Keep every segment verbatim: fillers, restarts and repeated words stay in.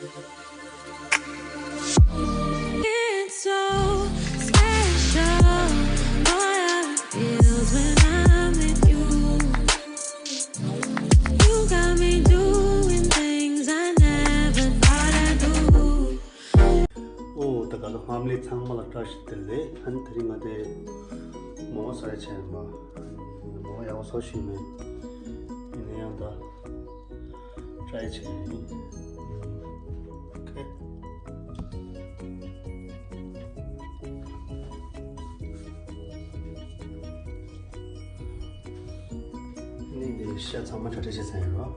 It's so special, boy, how it feels when I'm with you. You got me doing things I never thought I'd do. ཨོ། ད་ག་ལ་ཕ་མ་ལས་ཚང་མ་ལ་བཀྲ་ཤིས་བདེ་ལེགས། ཨ་ནི་དེ་རིང་ང་དེ་མོག་མོག་བཟོ་ཡ་བྱས་ཡིན་པ། མོག་མོག་ཡག་པོ་བཟོ་ཤེས་མེད། ཡིན་ན་ཡང་ད། try བྱེད་ཡིན། Okay. ནི་འདི་ཤ་ཚང་མ་གྲ་སྒྲིག་བྱས་ཚར་ཡིན་རོ།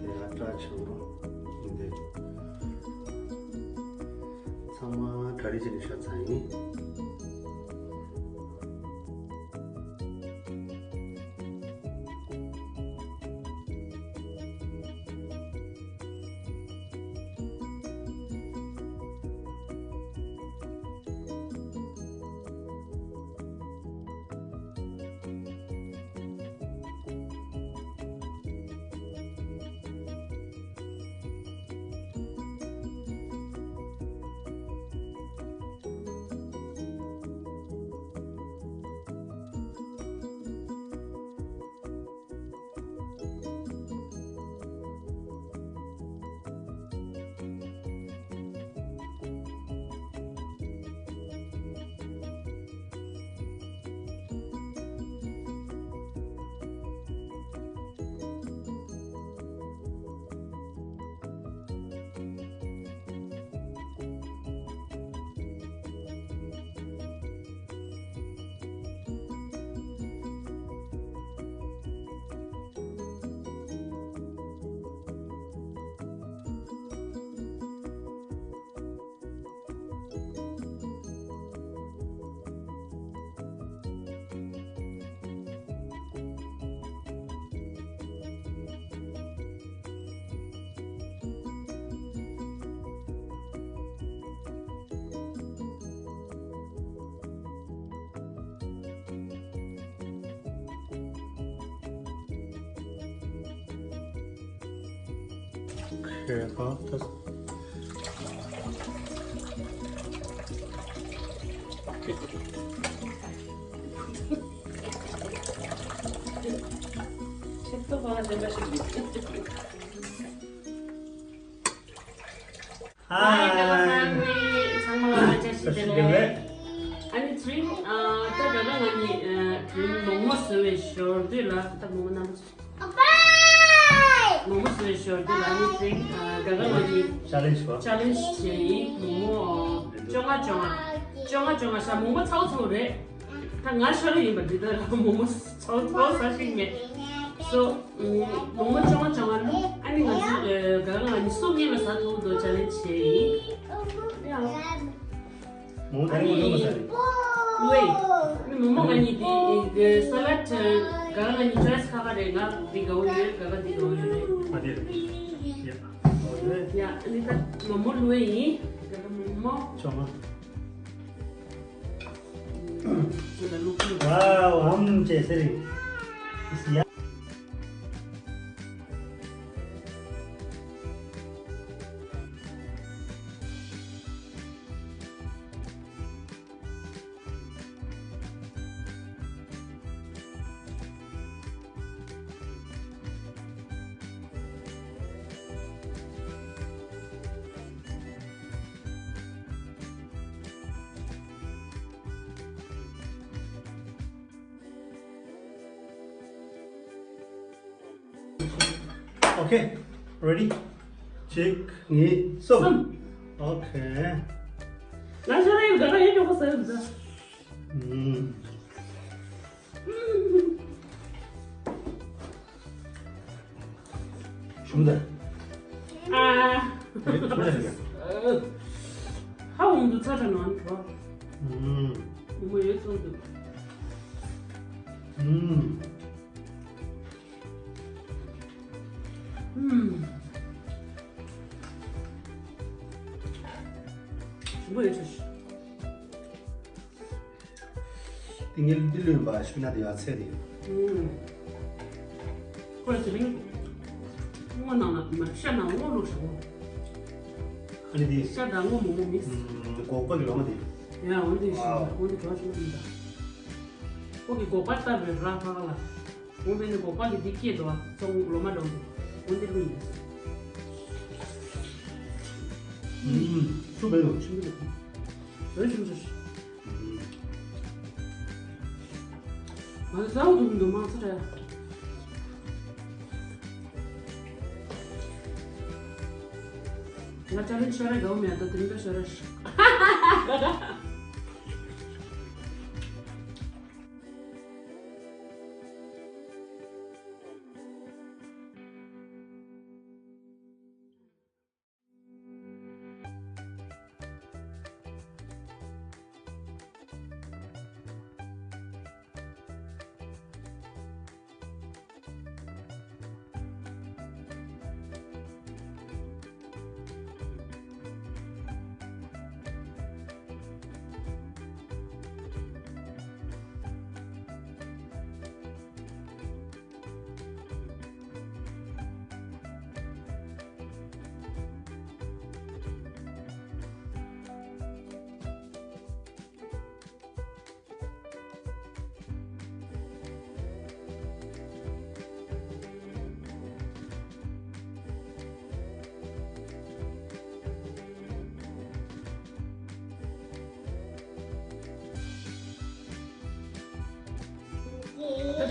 དེ་ལ་སྐྲ་བྱུང་རོ། ནི་འདི་ཚང་མ་གྲ་སྒྲིག་བྱས་ནས་བཞག་ཚར་ཡིན། Okay, about this. Okay. Hi. Hi, ཚང་མ་ལ་བཀྲ་ཤིས་བདེ་ལེགས། ཨ་ནི་དེ་རིང་ཨ་ད་ད་ལྟ་ང་གཉིས་ཨ་དེ་རིང་མོག་མོག་བཟོ་བའི་ཞོར་དུས་ལ་ད་མོག་མོག་རྣམ་པ་ཚོ། མོག་མོག་བཟོ་བའི་ཞོར་དུས་ལ་ཨ་ནི་དེ་རིང་ཨ་དགའ་དགའ་ང་གཉིས་ཆ་ལེན་ཇི་བྱས། ཆ་ལེན་ཇི་བྱས་ཡིན། མོག་མོག་བཅོ་ལྔ་བཅོ་ལྔ། བཅོ་ལྔ་བཅོ་ལྔ་ཤ་མོག་མོག་ཚ་བོ་ཚ་བོ་རེད། ད་ང་ཤ་རུ་ཡིན་པ་འདི་ལྟར་མོག་མོག་ཚ་བོ་ཚ་བོ་ཟ་ཤེས་མེད། སོ། མོག་མོག་བཅོ་ལྔ་བཅོ་ལྔ་བླུགས། ཨ་ནི་ང་ཚོ་ཨ་དགའ་དགའ་ང་གཉིས་སོ་གཉིས་ལ་ཟ་ཐུབ་འདུག་ཆ་ལེན་ཇི་བྱས་ཡིན། ཡང་། མོག་མོག་ད་རིང་ངོ་མ་ཟ་རེད། བླུགས་ཡིན། ཨ་ནི་མོག་མོག་ང་གཉིས་དེ་དེ་ས་ལད་དགའ་དགའ་ང་གཉིས་choice་ཁ་ཁ་རེད། ང་འདི་དགའ་བོ་ཡོད། དགའ་དགའ་འདི་དགའ་བོ་ཡོད་རེད། ཨ་དེ་རེད། ཡ། ཡ། ཨ་ནི་ད་མོག་མོག་བླུགས་ཡིན། དགའ་དགའ་མོག་མོག་བཅོ་ལྔ། Wow, ཨམ་ཅེ་སེ་རི། ཡ། Okay, ready? གཅིག་གཉིས། གསུམ། གསུམ། Okay. ང་ཤ་ར་ཡོད་དགའ་དགའ་ཡོད་མགྱོགས་པོ་ཟ་ཡོད་ཟ། ཨུམ། ཞུམ་ད། ཨ། ཞུམ་ད་ཞུམ་ད། ཧ་འོང་དུ་ཚ་ཚ་ནང་འགྲོ། ཨུམ། འོ་མ་ཡོད་སོང་དུ། ཨུམ། ཨུམ། ཞུམ་པོ་ཡོད་ཚོད། ཏིང་ངེ་འདི་ལོན་པ་ཤུ་ན་དེ་ཡ་ཚེ་དེ། ཁོ་ཚེ་རིང་། ནང་ལ་མ་ཤ་ནང་སྔོ་བླུགས་ཤོག་ཨ་ནི་དེ། ཤ་དང་སྔོ་མོག་མོག་མིག་སི། ཨུམ། སྒོག་པ་གི་ལོ་མ་དེ། ཡ་འོན་ཏེ་ཤི་ཝའོ། འོན་ཏེ་གྲོགས་ཤི་མ་མིན་ད། ཁོ་གི་སྒོག་པ་ལྟ་བུའི་ར་ཕ་ག་ལ། འོན་ཏེ་ནི་སྒོག་པ་གི་འདི་སྐྱེས་འདུག་ཨ་ཚོང་ལོ་མ་འདྲ་བོ་འདི། འོན་ཏེ་ལུས་ཡིན། ཨུམ། སུ་བས་ལོ། ཆུ་མི་འདུག་འོན་ཤི་མ་ཤི། ང་ཚོ་ཟ་འུ་དུ་མི་འདུག་མང་ཚོ་རེད། ང་ཅ་ལན་ཤོར་རེ་དགའ་བོ་མེད་ད་དེ་མི་འདྲ་ཤོར་རེ། ད་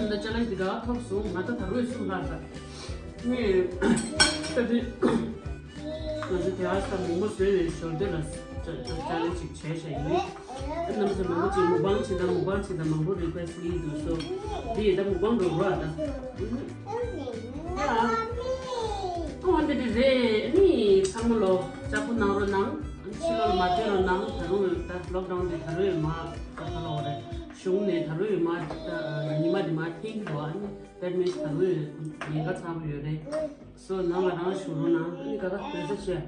དེ་འདྲ་ཅ་ལག་འདི་ག་ཐོབ་སོང་། ང་ད་ད་རུང་སུ་ལྷག་ས་ངས་ད་དེ་ང་ཚོ་དེ་ཨ་ས་མོག་མོག་བཟོས་པའི་ཞོར་དེ་ལ་ཅ་ཅ་ཅ་ལག་ཅིག་བྱས་བཞག་ཡིན། ཨ་རྣམ་པ་ཚོ་མང་པོ་ཅིག་མུག་བང་བྱེད་དང་མུག་བང་བྱེད་དང་མང་པོ་རི་ཀུ་ཨེ་སི་ཊི་སླེབས་འདུག་སོ། འདི་ཡི་ད་མུག་བང་འགྲོ་རོགས་ཨ་ད། ཡ། ཨ་འོན་ཏེ་འདི་རེད། ཨ་ནི་ཚང་མ་ལོ་ལྕགས་པོ་གནང་རོགས་གནང་། ཕྱི་ལོགས་ལ་མ་ཐོན་རོགས་གནང་། ད་རུང་ད་ལོག་ཌའུན་འདི་ད་རུང་མ་ད་ལོག་རེད། གཞུང་ནས་ད་རུང་མ་ད་ཉི་མ་འདི་མ་འཐེན་གྱི་འདུག་ཨ་ནི་that means ད་རུང་ཉེན་ཁ་ཚ་པོ་ཡོད་རེད། སོ་ནང་ལ་རང་བཞུགས་རོགས་གནང་། ཨ་ནི་ག་ད་བོད་ས་བཤད།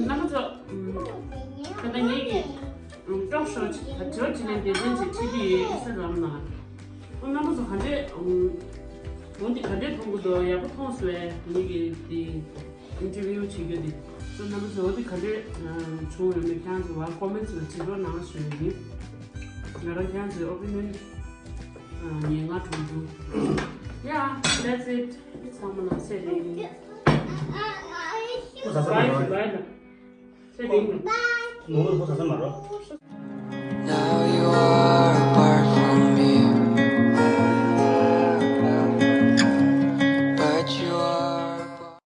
རྣམ་པ་ཚོ། ད་ལྟ་ངེད་ཀྱིས་ཀྲོག་ཤོ་ཅིག་ད་ཇོ་ཅི་ལན་སྡེ་ཚན་གྱི་ཁྲིད་ཀྱི་ཡོད་ཨི་སི་རམ་ན། རྣམ་པ་ཚོ་ག་འདྲས། འོན་ཏེ་ག་འདྲས་མཐོང་གི་འདུག་ཡག་པོ་མཐོང་སོང་ངས་ངེད་ཀྱིས་དེ་ཨིན་ཊར་བིའུ་བྱེད་རྒྱུ་དེ། སོ་རྣམ་པ་ཚོ་འོ་དེ་ག་འདྲས་བྱུང་ཡོད་མེད་ཁྱེད་རང་ཚོ་བ་ཀོ་མེན་ཊི་ལ་བྲིས་རོགས་གནང་ཞུ་ཡི་ཡིན། ང་རང་ཁྱེད་རང་ཚོའི་ཨོ་པི་ནི་ཡོན་ཉེར་ལྔ་དྲུག་ཅུ། Yeah, that's it. ཚང་མ་ལ་ཚེ་རིང་། ཁུ་ཟ་ས་མ་རེད། Bye bye. ཚེ་རིང་། ནོར་ཁུ་ཟ་ས་མ་རེད། Now you are